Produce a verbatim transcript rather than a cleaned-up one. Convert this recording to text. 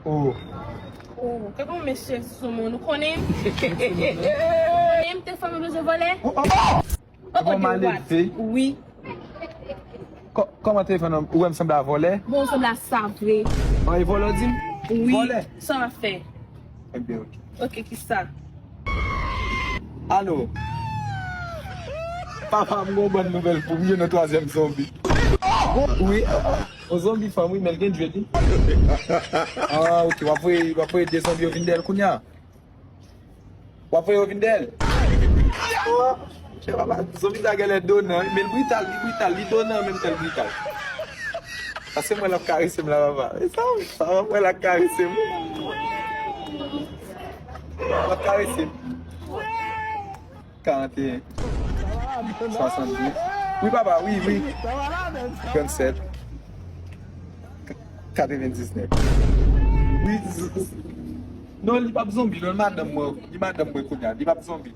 Oh. Oh, kèk yon mesye sou moun, ou konnen? Konnen m te fanm bezwen vòlè? Oh, oh, oh. Oh, Bon, oh, malelve. Wi. Kò- Kòman telefòn nan ou wè m sanble a vòlè? Bon, sanble a sa vre. An e vòlè w di m? Wi. Vòlè. Sa w ap fè? Ebyen, ok. Ok, kisa? Alo. Papa, m gon bòn nouvèl pou m, yo nan twazyèm zonbi. Wi, yon zonbi fanm, wi, men l gen djwèt, wi. Ah, ok, w ap voye, w ap voye de zonbi yo vin dèyè l kounye a? W ap voye yo vin dèyè l? Chè papa, zonbi sa genlè donan, wi, men l brital, li brital, li donan menm tan l brital. Paske m wè l ap karese m la, papa. E sa, papa, m wè l ap karese m. L ap karese m. Karant e en. Swasanndis. Wi, papa, wi, wi. Trannsèt. Katrevendiznèf. Wi, z- z- non, li p ap zonbi, non, madanm mwen, li madanm mwen kounye a, li p ap zonbi.